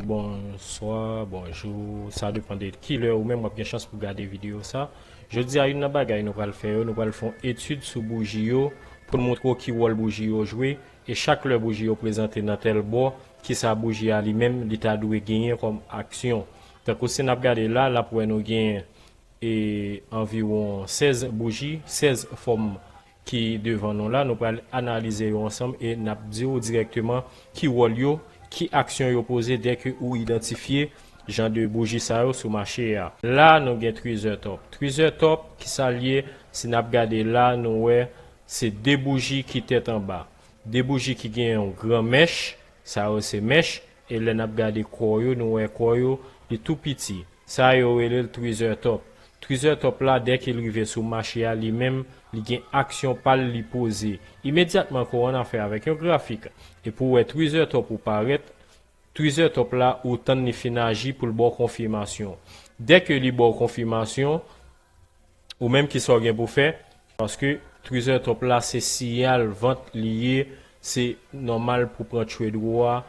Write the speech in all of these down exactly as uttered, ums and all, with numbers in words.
Bonswa, bonjou, sa depann de ki lè ou menm w ap gen chans pou gade videyo sa. Jodi a, youn nan bagay nou pral fè yo, nou pral fè yon etid sou bouji yo pou n montre w ki wòl bouji yo jwe, e chak lè bouji yo prezante nan tèl bò, kisa bouji a li menm li ta dwe genyen kòm aksyon. Tankou si n ap gade la, n ap wè nou gen e anviwon sèz bouji, sèz fòm ki devan nou la. Nou pral analize yo ansanm e n ap di w dirèkteman ki wòl yo, ki aksyon yo poze dèke ou idantifye jan de bouji sa yo sou mache a. La, nou gen tweezer top. Tweezer top, kisa l ye? Si n ap gade la, nou wè se de bouji ki tèt anba. De bouji ki gen yon gran mèch, sa yo se mèch, e lè n ap gade kò yo, nou wè kò yo, li tou piti. Sa yo rele l tweezer top. Tweezer top la, dèke l rive sou mache a, li menm, li gen aksyon pa l li poze. Imedyatman ke w annafè avèk yon grafik, e pou w wè tweezer top ou parèt, tweezer top la, ou tann li fin aji pou l ba w konfimasyon. Dèke li ba w konfimasyon, ou menm kisa w gen pou fè, paske tweezer top la se siyal vant li ye, se nòmal pou pran trade ou a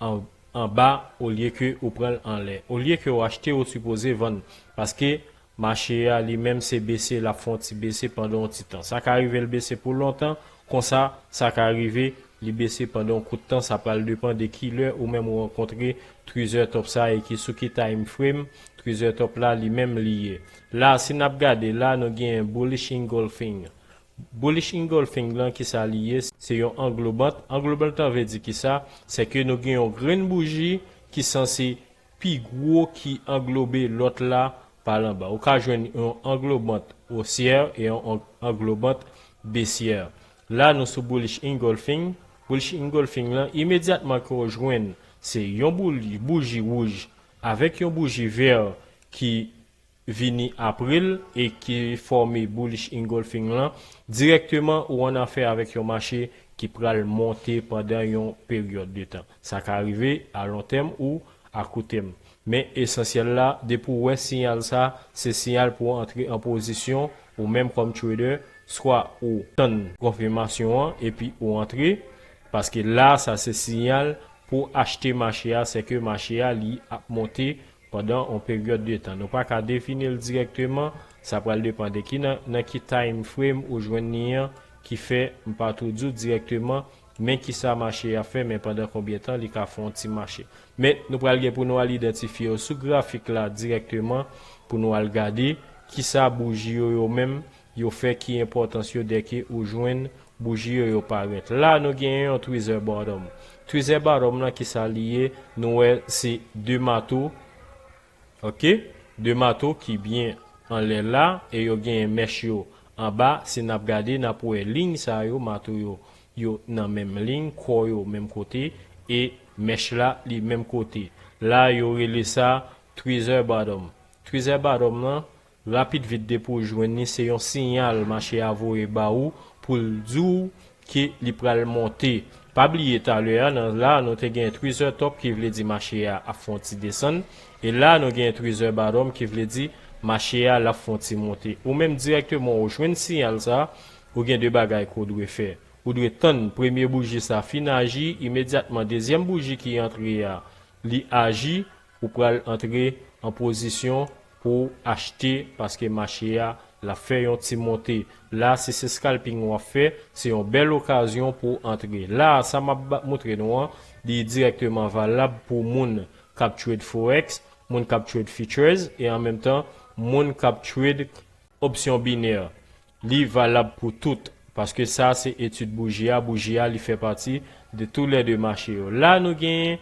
an, anba olye ke ou pran l anlè. Olye ke w achte, ou sipoze vann, paske mache a li menm se bese, l ap fè yon ti bese pandan yon ti tan. Sa ka rive l bese pou lontan, konsa, sa ka rive li bese pandan yon kout tan, sa pral depann de ki lè ou menm ou rankontre tweezer top sa e ki sou ki time frame tweezer top la li menm li ye. La, si n ap gade la, nou gen bullish engulfing. Bullish engulfing lan, kisa li ye? Se yon anglobant. Anglobant lan vle di kisa? Se ke nou gen yon grenn bouji ki sanse pi gwo ki anglobe lòt la pa l anba. Ou ka jwenn yon anglobant osyè e yon ang-, anglobant besyè. La, nou sou bullish engulfing. Bullish engulfing lan, imedyatman ke w jwenn se yon bouli-, bouji wouj avèk yon bouji vè ki vini apre l e ki fòme bullish engulfing lan, dirèkteman ou annafè avèk yon mache ki pral monte pandan yon peryòd de tan. Sa ka rive a lon tèm ou a kou tèm. Men esansyèl la, depi w wè siyal sa, se siyal pou w antre an pozisyon ou menm kòm trader, swa ou tann konfimasyon an epi ou antre, paske la, sa se siyal pou achte mache a, se ke mache a, li ap monte pandan yon peryòd de tan. Nou pa ka defini l dirèkteman, sa pral depann de ki nan, nan ki time frame ou jwenn li an, ki fè m pa tou di w dirèkteman, men kisa mache a fè, men pandan konbyen tan li ka fè yon ti mache. Men nou pral gen pou nou al idantifye yo sou grafik la dirèkteman pou nou al gade kisa bouji yo, yo menm, yo fè, ki enpòtans yo dèke ou jwenn bouji yo, yo parèt. La, nou gen yon tweezer bottom. Tweezer bottom lan, kisa li ye? Nou wè se de mato, ok? De mato ki byen anlè la, e yo gen mèch yo anba. Si n ap gade, n ap wè liy sa yo, mato yo, yo nan menm liy, kò yo menm kote, e mèch la, li menm kote. La, yo rele sa tweezer bottom. Tweezer bottom lan, rapid vit depi w jwenn li, se yon siyal mache a voye ba ou pou l di w ke li pral monte. Pa bliye talè a, nan la, nou te gen tweezer top ki vle di mache a ap fè yon ti desann. E la, nou gen tweezer bottom ki vle di mache a l ap fè yon ti monte. Ou menm dirèkteman, ou jwenn siyal sa, ou gen de bagay ke w dwe fè. Ou dwe tann premye bouji sa fin aji, imedyatman dezyèm bouji ki antre a, li aji, ou pral antre an pozisyon pou w achte, paske mache a, l ap fè yon ti monte. La, si se scalping w ap fè, se yon bèl okazyon pou w antre. La, sa m ap ba-, montre nou an, li dirèkteman valab pou moun k ap trade forex, moun k ap trade futures, e an menm tan, moun k ap trade opsyon binè. Li valab pou tout, paske sa se etid bouji a, bouji a li fè pati de tou lè de mache yo. La nou gen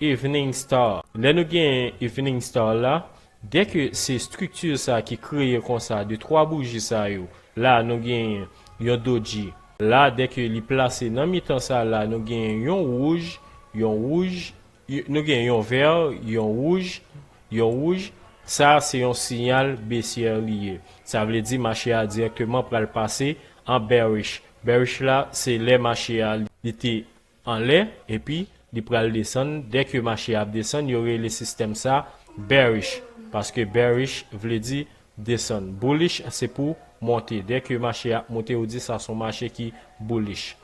evening star. Lè nou gen evening star la, dèke se estrikti sa ki kreye konsa de twa bouji sa yo. La nou gen yon doji. La dèke li plase nan mitan sa la, nou gen yon wouj, yon wouj, y-, nou gen yon vè, yon wouj, yon wouj. Sa se yon siyal besyè li ye. Sa vle di mache a dirèkteman pral pase an bearish. Bearish la, se lè mache a li te anlè, epi li pral desann. Dèke mache a ap desann, yo rele sistèm sa bearish, paske bearish vle di desann. Bullish se pou monte. Dèke mache a ap monte, yo di sa se yon mache ki bullish.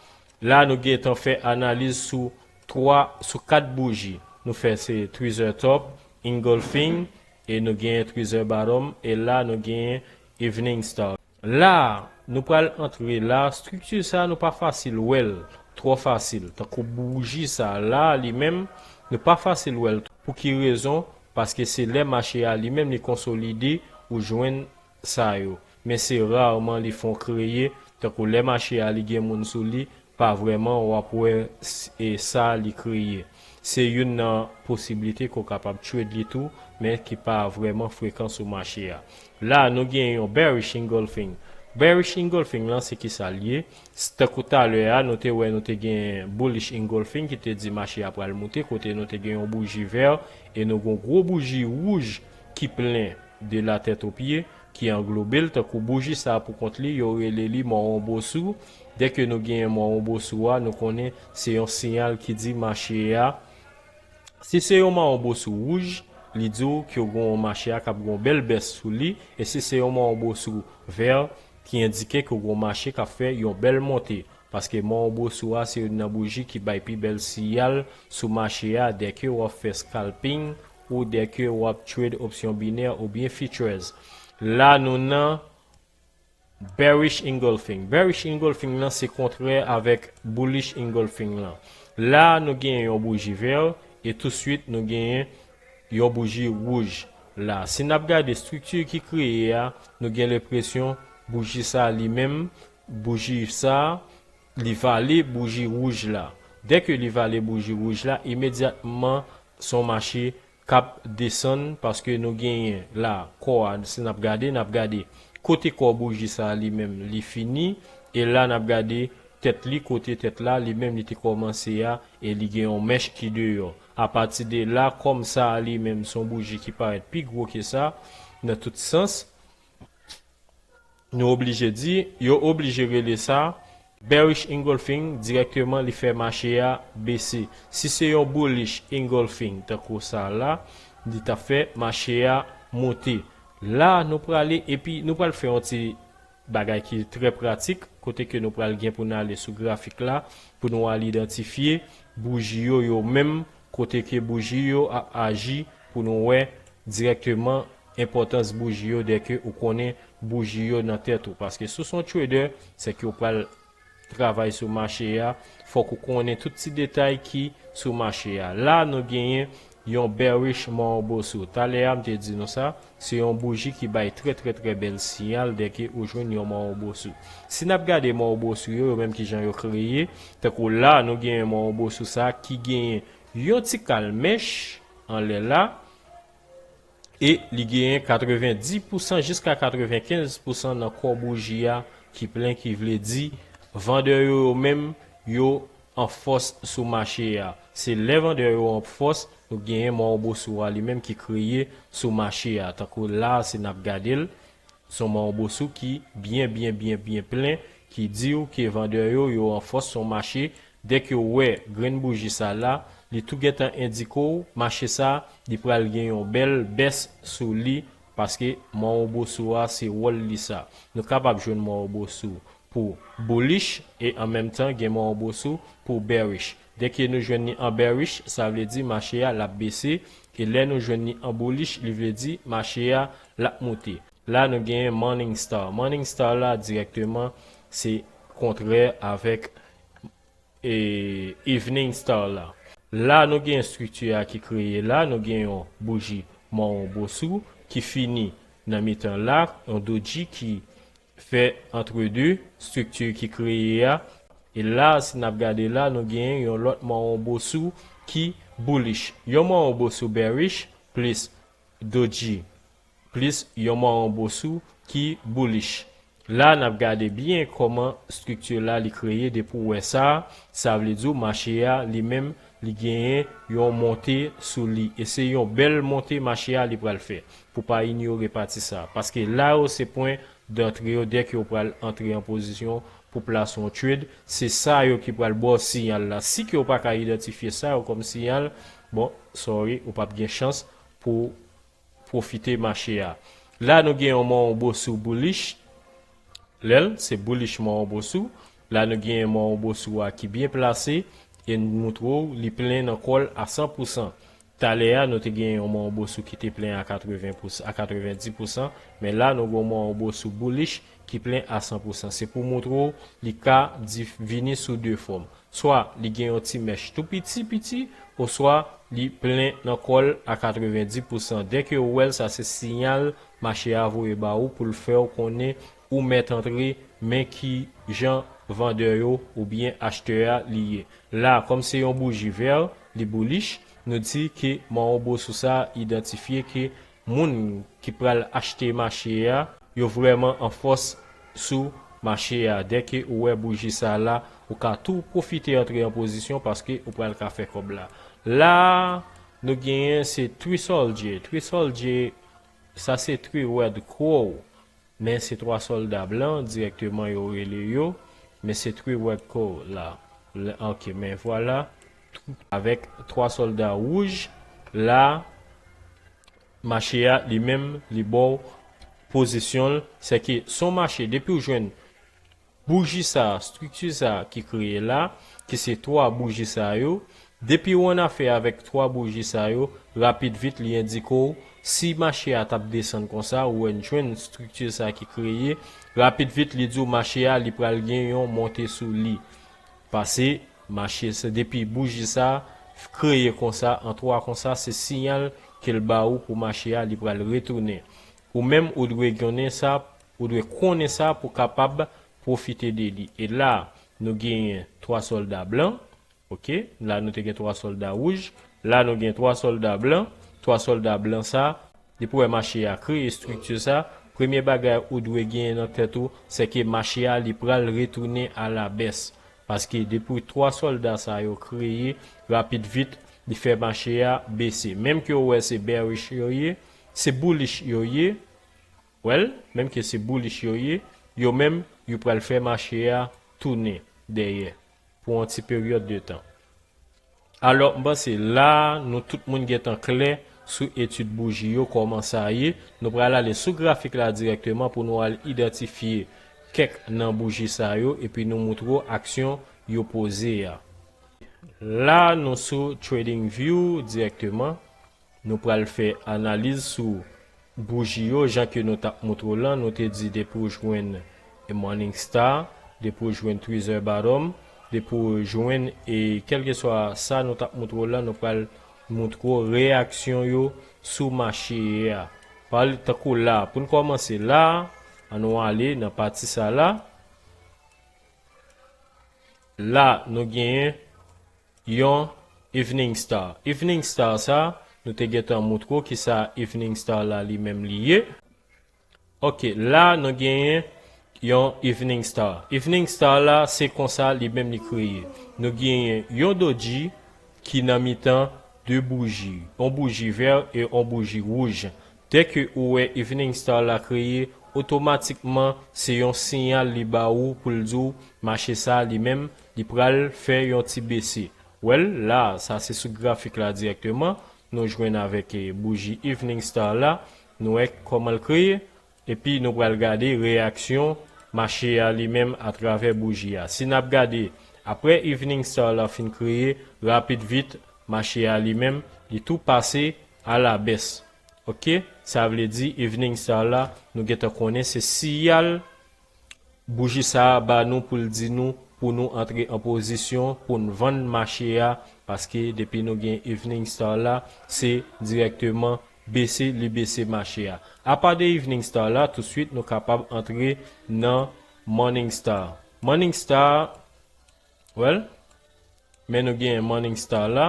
La nou gentan fè analiz sou twa, sou kat bouji. nou fè se tweezer top, engulfing, e nou genyen tweezer bottom, e la nou genyen evening star. La, nou pral antre la, strikti sa nou pa fasil wè l, twò fasil. Tankou bouji sa la, li menm, nou pa fasil wè l. Pou ki rezon? Paske se lè mache a li menm li konsolide ou jwenn sa yo. Men se raman li fè w kreye, tankou lè mache a li gen moun sou li, pa vrèman w ap wè s- e sa li kreye. Se youn nan posiblite ke w kapab trade li tou, men ki pa vrèman frekan sou mache a. La, nou gen yon bearish engulfing. Bearish engulfing lan, se ki sa l ye? S- Tankou talè a, nou te wè nou te gen bullish engulfing ki te di mache a pral moute, kote nou te gen yon bouji vè e nou gen yon gwo bouji wouj ki plen de la tèt o pye, ki anglobe l, tankou bouji sa a pou kont li, yo rele li mawon bosou. Dèke nou genyen mawon bosou a, nou konnen se yon siyal ki di mache a. Si se yon mawon bosou wouj, li di w ke w gen yon mache a k ap gen yon bèl bès sou li, e si se yon mawon bosou vè, ki endike ke w gen yon mache k ap fè yon bèl monte. Paske mawon bosou a se youn nan bouji ki bay pi bèl siyal sou mache a dèke w ap fè scalping ou dèke w ap trade opsyon binè oubyen futures. La nou nan bearish engulfing. Bearish engulfing lan se kontrè avèk bullish engulfing lan. La nou gen yon bouji vè e touswit nou gen yon bouji wouj. La, si n ap gade strikti ki kreye a, nou gen lenpresyon bouji sa li menm, bouji sa, li vale bouji wouj la. Dèke li vale bouji wouj la, imedyatman se yon mache k ap desann paske nou genyen la kò a, si n ap gade, n ap gade kote kò bouji sa li menm li fini, e la n ap gade tèt li, kote tèt la li menm li te kòmanse a, e li gen yon mèch ki deyò. Apati de la, kòm sa a li menm se yon bouji ki parèt pi gwo ke sa, nan tout sans, nou oblije di, yo oblije rele sa bearish engulfing, dirèkteman li fè mache a bese. Si se yon bullish engulfing tankou sa la, li t ap fè mache a monte. La nou prale epi nou pral fè yon ti bagay ki trè pratik, kote ke nou pral gen pou n ale sou grafik la pou nou al idantifye bouji yo yo menm, kote ke bouji yo ap aji, pou nou wè dirèkteman enpòtans bouji yo dèke ou konnen bouji yo nan tèt ou. Paske si w se yon trader, se ke w pral travay sou mache a, fòk ou konnen tout ti detay ki sou mache a. La nou genyen yon bearish mawon bosou. Talè a m te di nou sa, se yon bouji ki bay trè trè trè bèl siyal dèke ou jwenn yon mawon bosou. Si n ap gade mawon bosou yo, yo menm kijan yo kreye, tankou la nou genyen mawon bosou sa ki genyen yon ti kal mèch anlè la, e li genyen katrevenndis pousan jiska katrevenkenz pousan nan kò bouji a ki plen, ki vle di vandè yo, yo menm yo an fòs sou mache a. Se lè vandè yo an fòs, nou genyen mawon bosou a li menm ki kreye sou mache a. Tankou la, si n ap gade l, se yon mawon bosou ki byen, byen, byen, byen plen, ki di w ke vandè yo, yo an fòs sou mache. Dèke w wè grenn bouji sa la, li tou gentan endike w mache sa, li pral gen yon bèl bès sou li, paske mawon bosou a, se wòl li sa. Nou kapab jwenn mawon bosou pou bullish e an menm tan gen mawon bosou pou bearish. Dèke nou jwenn li an bearish, sa vle di mache a l ap bese, e lè nou jwenn li an bullish, li vle di mache a l ap moute. La nou genyen morning star. Morning star la dirèkteman se kontrè avèk e, evening star la. La nou gen estrikti a ki kreye la, nou gen yon bouji mawon bosou ki fini nan mitan la, yon doji ki fè antre de estrikti ki kreye a. E la, si n ap gade la, nou gen yon lòt mawon bosou ki bullish. Yon mawon bosou bearish plis doji plis yon mawon bosou ki bullish. La n ap gade byen kòman estrikti la li kreye, depi w wè sa, sa vle di w mache a li menm li genyen yon monte sou li, e se yon bèl monte mache a li pral fè. Pou pa inyore pati sa, paske la yo se pwen dantre yo, dèke w pral antre an pozisyon pou plase yon trade, se sa yo ki pral ba w siyal la. Si ke w pa ka idantifye sa yo kòm siyal, bon, sorry, ou p ap gen chans pou pwofite mache a. La nou gen yon mawon bosou bullish. Lè l se bullish mawon bosou. La nou gen mawon bosou a ki byen plase e n moutre w li plen nan kò l a san pou san. Talè a, nou te gen yon Mawobosu ki te plen a katreven pou san, a katrevenndis pou san, men la, nou gen yon Mawobosu bullish ki plen a san pou san. Se pou montre w, li ka di, vini sou de fòm. Swa li gen yon ti mèch tou piti, piti, oswa li plen nan kò l a katrevenndis pou san. Dèke ou wè l, sa se siyal mache a voye ba ou pou l fè w konnen ou mèt antre, men ki jan vandè yo oubyen achtè a li ye. La, kòm se yon bouji vè, li bullish, nou di ke Mawobosu sa idantifye ke moun ki pral achte mache a, yo vrèman an fòs sou mache a. Dèke ou wè bouji sa la, ou ka tou pwofite antre an pozisyon paske ou pral ka fè kòb la. La, nou genyen se Three Soldier. Three Soldier, sa se Three Red Crow. Men se twa sòlda blan dirèkteman yo rele yo. Men se Three Red Crow la. Le- Ok, men vwala. Avèk twa sòlda wouj la, mache a li menm, li ba w pozisyon l. Se ke son mache, depi w jwenn bouji sa, estrikti sa ki kreye la, ki se twa bouji sa yo, depi w annafè avèk twa bouji sa yo, rapid vit li endike w, si mache a t ap desann konsa, ou wè n jwenn estrikti sa ki kreye, rapid vit li di w mache a, li pral gen yon monte sou li. Pase mache sa, depi bouji sa kreye konsa, an twa konsa, se siyal ke l ba ou pou mache a, li pral retounen. Ou menm, ou dwe konnen sa, ou dwe konnen sa pou kapab pwofite de li. E la, nou genyen twa sòlda blan, ok? La, nou te gen twa sòlda wouj. La, nou gen twa sòlda blan. Twa sòlda blan sa, depi w wè mache a kreye estrikti sa, premye bagay ou dwe genyen nan tèt ou, se ke mache a, li pral retounen a la bès. Paske depi twa sòlda sa yo kreye, rapid vit, li fè mache a bese. Menm ke ou wè se bearish yo ye, se bullish yo ye, wè l, menm ke se bullish yo ye, yo menm, yo pral fè mache a tounen dèyè pou yon ti peryòd de tan. Alò, m panse la, nou tout moun gentan klè sou etid bouji yo, kòman sa ye. Nou pral ale sou grafik la dirèkteman pou nou al idantifye kèk nan bouji sa yo, epi nou moutre w aksyon yo poze a. La, nou sou Trading View dirèkteman. Nou pral fè analiz sou bouji yo, jan ke nou t ap moutre w lan, nou te di depi w jwenn Morning Star, depi w jwenn Tweezer Bottom, depi w jwenn, e kèlkeswa sa nou t ap moutre w lan, nou pral moutre w reyaksyon yo sou mache a. Pale tankou la, pou n kòmanse la, ann nou ale nan pati sa la. La, nou genyen yon Evening Star. Evening Star sa, nou te gentan moutre w kisa Evening Star la li menm li ye. Ok, la nou genyen yon Evening Star. Evening Star la, se konsa li menm li kreye. Nou genyen yon doji ki nan mitan de bouji. Yon bouji vè e yon bouji wouj. Dèke ou wè Evening Star la kreye, otomatikman se yon siyal li ba ou pou l di w mache sa li menm, li pral fè yon ti bese. Wè l la, sa se sou grafik la dirèkteman. Nou jwenn avèk, eh, bouji Evening Star la. Nou wè kòman l kreye. Epi nou pral gade reyaksyon mache a li menm atravè bouji a. Si n ap gade, apre Evening Star la fin kreye, rapid vit, mache a li menm, li tou pase a la bès. Ok? Sa vle di Evening Star la, nou gentan konnen se siyal bouji sa a ba nou pou l di nou, pou nou antre an pozisyon, pou n vann mache a, paske depi nou gen Evening Star la, se dirèkteman bese, li bese mache a. Apa de Evening Star la, toutswit nou kapab antre nan Morning Star. Morning Star, wè l, men nou gen Morning Star la.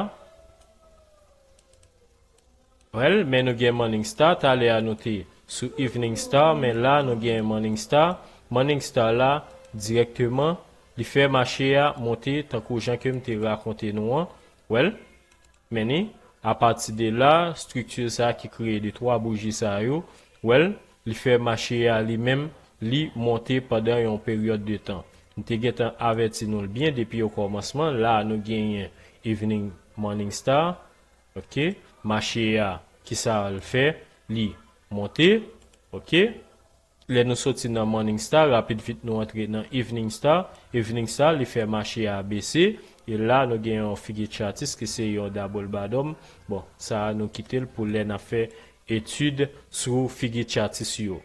Wè l, men nou gen Morning Star, talè a nou te sou Evening Star, men la nou gen Morning Star. Morning Star la, dirèkteman, li fè mache a monte tankou jan ke m te rakonte nou an. Wè l, men ni, apati de la, estrikti sa ki kreye de twa bouji sa yo, wè l, li fè mache a li menm, li monte pandan yon peryòd de tan. M te gentan avèti nou l byen depi okòmansman. La, nou genyen Evening Morning Star. Ok, mache a, kisa l fè? Li monte. Ok, lè nou soti nan Morning Star, rapid vit nou antre nan Evening Star. Evening Star, li fè mache a bese. E la, nou gen yon figi chatis ki se yon double bottom. Bon, sa a, nou kite l pou lè n ap fè etid sou figi chatis yo.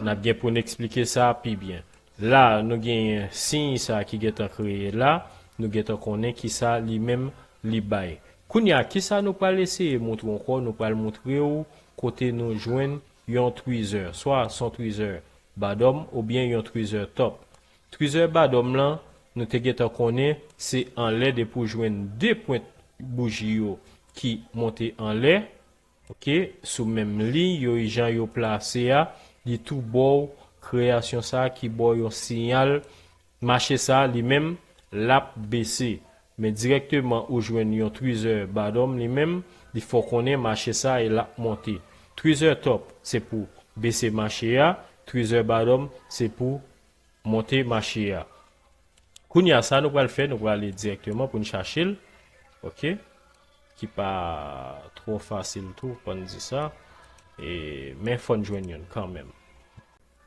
N ap gen pou n eksplike sa pi byen. La, nou gen siy sa ki gentan kreye la. Nou gentan konnen ki sa li menm li bay. Kounye a, ki sa nou pral eseye montre ankò? Nou pral montre w kote nou jwenn yon tweezer, swa son tweezer bottom oubyen yon tweezer top. Tweezer bottom lan, nou te gentan konnen se anlè depi w jwenn de pwent bouji yo ki monte anlè, oke, sou menm liy yo, jan yo plase a, li tou ba w kreyasyon sa a ki ba w yon siyal, mache sa a li menm, l ap bese. Men dirèkteman ou jwenn yon tweezer bottom li menm, li fè w konnen mache sa a e l ap monte. Tweezer top, se pou bese mache a, tweezer bottom, se pou monte mache a. Kounye a, sa nou pral fè, nou pral ale dirèkteman pou n chache l, oke? Ki pa twò fasil tou, fò n di sa. E, men fò n jwenn youn kanmenm.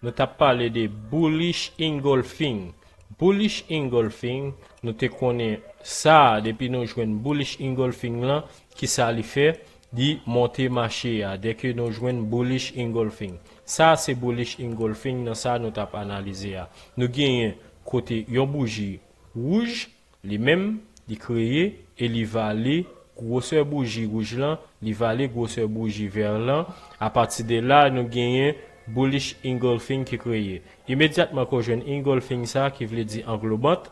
Nou t ap pale de bullish engulfing. Bullish engulfing, nou te konnen sa, depi nou jwenn bullish engulfing lan, ki sa li fè? Li monte mache a, dèke nou jwenn bullish engulfing. Sa se bullish engulfing nan sa nou t ap analize a. Nou genyen kote yon bouji wouj, li menm, li kreye e li vale gwosè bouji wouj lan, li vale gwosè bouji vè lan. Apati de la, nou genyen bullish engulfing ki kreye. Imedyatman ke w jwenn engulfing sa, ki vle di anglobant,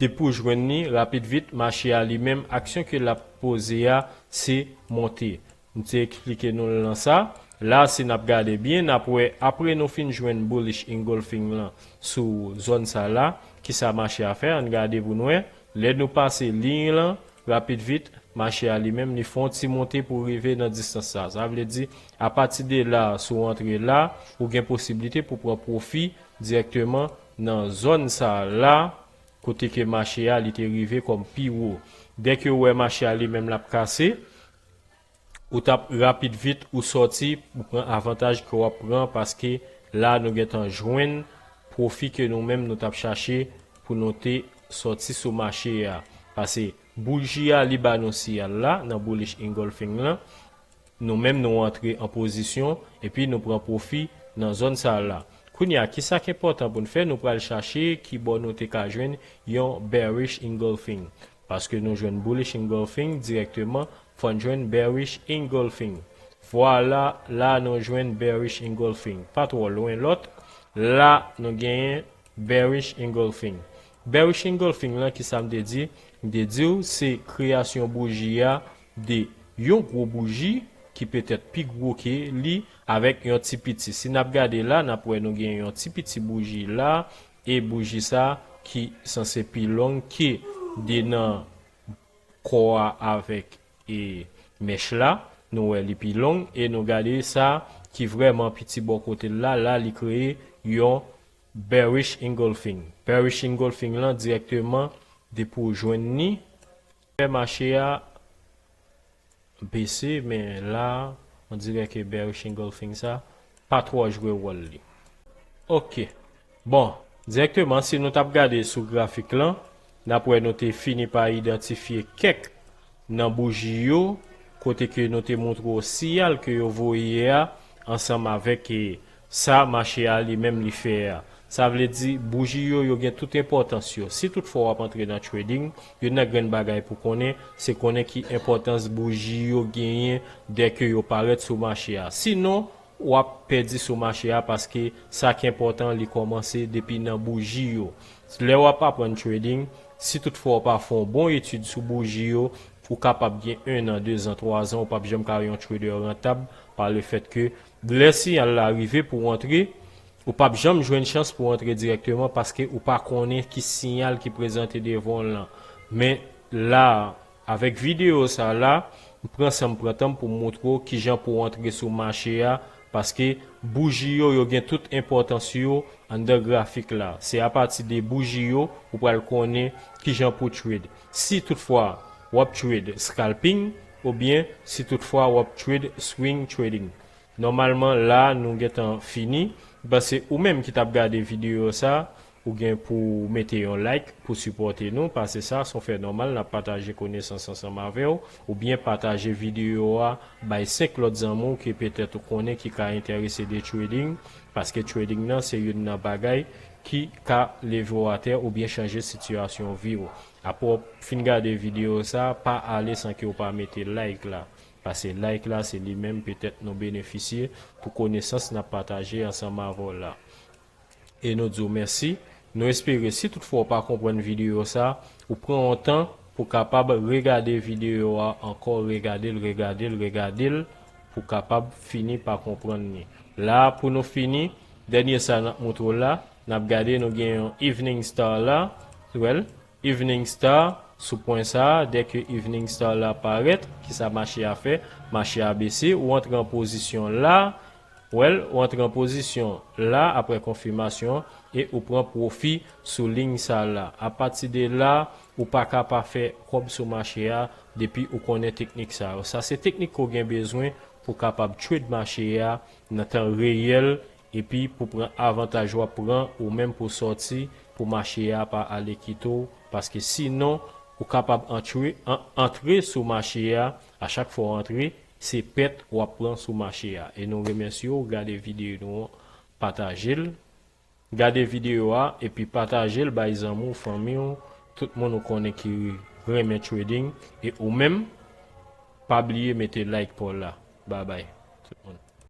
depi w jwenn li, rapid vit, mache a li menm, aksyon ke l ap poze a, se monte. M te eksplike nou l nan sa. La, si n ap gade byen, n ap wè, apre nou fin jwenn bullish engulfing lan sou zòn sa la, ki sa mache a fè? Ann gade pou n wè. Lè nou pase liy lan, rapid vit, mache a li menm, li fè yon ti monte pou rive nan distans sa. Sa vle di, apati de la, si w antre la, ou gen posiblite pou pran pwofi dirèkteman nan zòn sa la, kote ke mache a, li te rive kòm pi wo. Dèke w wè mache a li menm l ap kase, ou t ap rapid vit ou sòti, ou pran avantaj ke w ap pran, paske la nou gentan jwenn pwofi ke nou menm nou t ap chache pou nou te sòti sou mache a. Paske bouji a li ba nou siyal la nan bullish engulfing lan, nou menm nou antre an pozisyon epi nou pran pwofi nan zòn sa la. Kounye a, ki sa k enpòtan pou n fè? Nou pral chache ki bò nou te ka jwenn yon bearish engulfing. Paske nou jwenn bullish engulfing dirèkteman, fò n jwenn bearish engulfing. Vwala, la nou jwenn bearish engulfing. Pa twò lwen lòt. La nou genyen bearish engulfing. Bearish engulfing lan, ki sa m te di? M te di w se kreyasyon bouji a de yon gwo bouji ki petèt pi gwo ke li avèk yon ti piti. Si n ap gade la, n ap wè nou gen yon ti piti bouji la, e bouji sa ki sanse pi long ke de nan kò a avèk e mèch la, nou wè li pi long, e nou gade sa ki vrèman piti bò kote l la, la li kreye yon bearish engulfing. Bearish engulfing lan dirèkteman depi w jwenn li, fè mache a bese, men la, on dirè ke bearish engulfing sa pa twò jwe wòl li. Oke. Bon, dirèkteman, si nou t ap gade sou grafik lan, n ap wè nou te fini pa idantifye kèk nan bouji yo, kote ke nou te montre w siyal ke yo voye a, ansanm avèk, e, sa mache a li menm li fè a. Sa vle di, bouji yo, yo gen tout enpòtans yo. Si toutfwa w ap antre nan trading, youn nan grenn bagay pou konnen, se konnen ki enpòtans bouji yo genyen dèke yo parèt sou mache a. Sinon, w ap pèdi sou mache a paske sa k enpòtan, li kòmanse depi nan bouji yo. Lè w ap aprann trading, si toutfwa w pa fè yon bon etid sou bouji yo, ou kapab gen en an, de zan, twa zan, ou p ap janm ka yon trader rantab, pa le fèt ke lè siyal la rive pou w antre, ou p ap janm jwenn chans pou w antre dirèkteman paske ou pa konnen ki siyal ki prezante devan w lan. Men la, avèk videyo sa la, m pran san m pran tan m pou m montre w kijan pou w antre sou mache a, paske bouji yo, yo gen tout enpòtans yo anndan grafik la. Se apati de bouji yo ou pral konnen kijan pou trade. Si toutfwa w ap trade scalping, oubyen si toutfwa w ap trade swing trading. Nòmalman, la, nou gentan fini. M panse ou menm ki t ap gade videyo sa, Ou gen pou mete yon like pou sipòte nou, paske sa se yon fè nòmal, n ap pataje konesans ansanm avè w, oubyen pataje videyo a bay senk lòt zanmi w ke petèt ou konnen ki ka enterese de trading, paske trading nan se youn nan bagay ki ka leve w atè oubyen chanje sitiyasyon vi w. Apre w fin gade videyo sa, pa ale san ke w pa mete like la, paske like la se li menm petèt nou benefisye pou konesans n ap pataje ansanm avè w la. E nou di w mèsi. Nou espere si toutfwa w pa konprann videyo sa, ou pran yon tan pou kapab regade videyo a ankò, regade l, regade l, regade l, pou kapab fini pa konprann li. La, pou nou fini, dènye sa n ap montre w la, n ap gade, nou gen yon evening star la, ou wè l, evening star, sou pwen sa a, dèke evening star la parèt, kisa mache a fè? Mache a bese, ou antre an pozisyon la, ou wè l, ou antre an pozisyon la, apre konfimasyon, e ou pran pwofi sou liy sa la. Apati de la, ou pa ka pa fè kòb sou mache a, depi ou konnen teknik sa yo. Sa se teknik ke w gen bezwen pou kapab trade mache a nan tan reyèl, epi pou pran avantaj w ap pran ou menm pou sòti, pou mache a pa ale kite w, paske sinon, ou kapab antre, an, antre sou mache a, a chak fwa w antre, se pèt w ap pran sou mache a. E nou remèsye w, gade videyo nou an, pataje l, gade videyo a, epi pataje l bay zanmi w, fanmi w, tout moun ou konnen ki renmen trading, e ou menm, pa bliye mete like pa w la. Babay, tout moun.